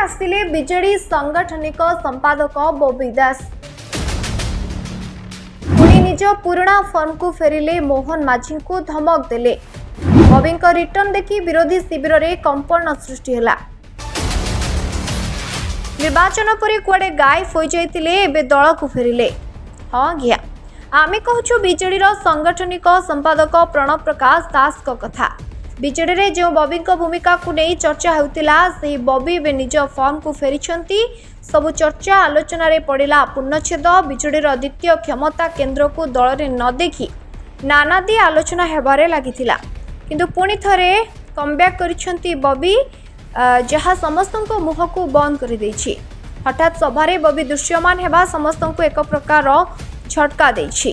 ଆସିଲେ ବିଜେଡି ସାଂଗଠନିକ ସମ୍ପାଦକ ବବି ଦାସ। ପୁଣି ନିଜ ପୁରୁଣା ଫର୍ମକୁ ଫେରିଲେ, ମୋହନ ମାଝୀଙ୍କୁ ଧମକ ଦେଲେ। ବବିଙ୍କ ରିଟର୍ଣ୍ଣ ଦେଖି ବିରୋଧୀ ଶିବିରରେ କମ୍ପନ ସୃଷ୍ଟି ହେଲା। ନିର୍ବାଚନ ପରେ କୁଆଡ଼େ ଗାୟବ ହୋଇଯାଇଥିଲେ, ଏବେ ଦଳକୁ ଫେରିଲେ। ହଁ ଆଜ୍ଞା, ଆମେ କହୁଛୁ ବିଜେଡିର ସାଂଗଠନିକ ସମ୍ପାଦକ ପ୍ରଣବ ପ୍ରକାଶ ଦାସଙ୍କ କଥା। ବିଜେଡିରେ ଯେଉଁ ବବିଙ୍କ ଭୂମିକାକୁ ନେଇ ଚର୍ଚ୍ଚା ହେଉଥିଲା, ସେହି ବବି ଏବେ ନିଜ ଫର୍ମକୁ ଫେରିଛନ୍ତି। ସବୁ ଚର୍ଚ୍ଚା ଆଲୋଚନାରେ ପଡ଼ିଲା ପୂର୍ଣ୍ଣଚ୍ଛେଦ। ବିଜେଡିର ଦ୍ୱିତୀୟ କ୍ଷମତା କେନ୍ଦ୍ରକୁ ଦଳରେ ନ ଦେଖି ନାନାଦି ଆଲୋଚନା ହେବାରେ ଲାଗିଥିଲା, କିନ୍ତୁ ପୁଣି ଥରେ କମ୍ବ୍ୟାକ୍ କରିଛନ୍ତି ବବି, ଯାହା ସମସ୍ତଙ୍କ ମୁହଁକୁ ବନ୍ଦ କରିଦେଇଛି। ହଠାତ୍ ସଭାରେ ବବି ଦୃଶ୍ୟମାନ ହେବା ସମସ୍ତଙ୍କୁ ଏକ ପ୍ରକାର ଝଟକା ଦେଇଛି,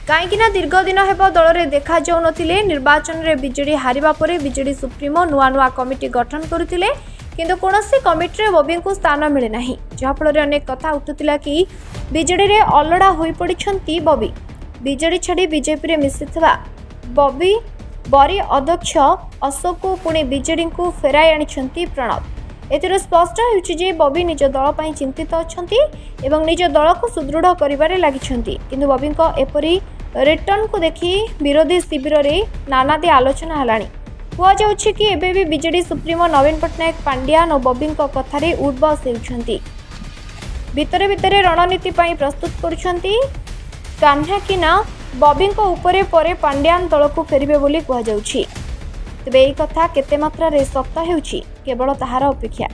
କାହିଁକିନା ଦୀର୍ଘ ଦିନ ହେବ ଦଳରେ ଦେଖାଯାଉନଥିଲେ। ନିର୍ବାଚନରେ ବିଜେଡି ହାରିବା ପରେ ବିଜେଡି ସୁପ୍ରିମୋ ନୂଆ ନୂଆ କମିଟି ଗଠନ କରୁଥିଲେ, କିନ୍ତୁ କୌଣସି କମିଟିରେ ବବିଙ୍କୁ ସ୍ଥାନ ମିଳିନାହିଁ, ଯାହାଫଳରେ ଅନେକ କଥା ଉଠୁଥିଲା କି ବିଜେଡିରେ ଅଲୋଡ଼ା ହୋଇପଡ଼ିଛନ୍ତି ବବି। ବିଜେଡି ଛାଡ଼ି ବିଜେପିରେ ମିଶିଥିବା ବବି ବରି ଅଧ୍ୟକ୍ଷ ଅଶୋକକୁ ପୁଣି ବିଜେଡିଙ୍କୁ ଫେରାଇ ଆଣିଛନ୍ତି ପ୍ରଣବ। ଏଥିରୁ ସ୍ପଷ୍ଟ ହେଉଛି ଯେ ବବି ନିଜ ଦଳ ପାଇଁ ଚିନ୍ତିତ ଅଛନ୍ତି ଏବଂ ନିଜ ଦଳକୁ ସୁଦୃଢ଼ କରିବାରେ ଲାଗିଛନ୍ତି। କିନ୍ତୁ ବବିଙ୍କ ଏପରି ରିଟର୍ଣ୍ଣକୁ ଦେଖି ବିରୋଧୀ ଶିବିରରେ ନାନାଦି ଆଲୋଚନା ହେଲାଣି। କୁହାଯାଉଛି କି ଏବେ ବି ବିଜେଡି ସୁପ୍ରିମୋ ନବୀନ ପଟ୍ଟନାୟକ ପାଣ୍ଡିଆନ ଓ ବବିଙ୍କ କଥାରେ ଉଠବସ ହେଉଛନ୍ତି, ଭିତରେ ଭିତରେ ରଣନୀତି ପାଇଁ ପ୍ରସ୍ତୁତ କରୁଛନ୍ତି, କାହ୍ନାକି ନା ବବିଙ୍କ ଉପରେ ପରେ ପାଣ୍ଡିଆନ ଦଳକୁ ଫେରିବେ ବୋଲି କୁହାଯାଉଛି। ତେବେ ଏହି କଥା କେତେ ମାତ୍ରାରେ ସତ ହେଉଛି, କେବଳ ତାହାର ଅପେକ୍ଷା।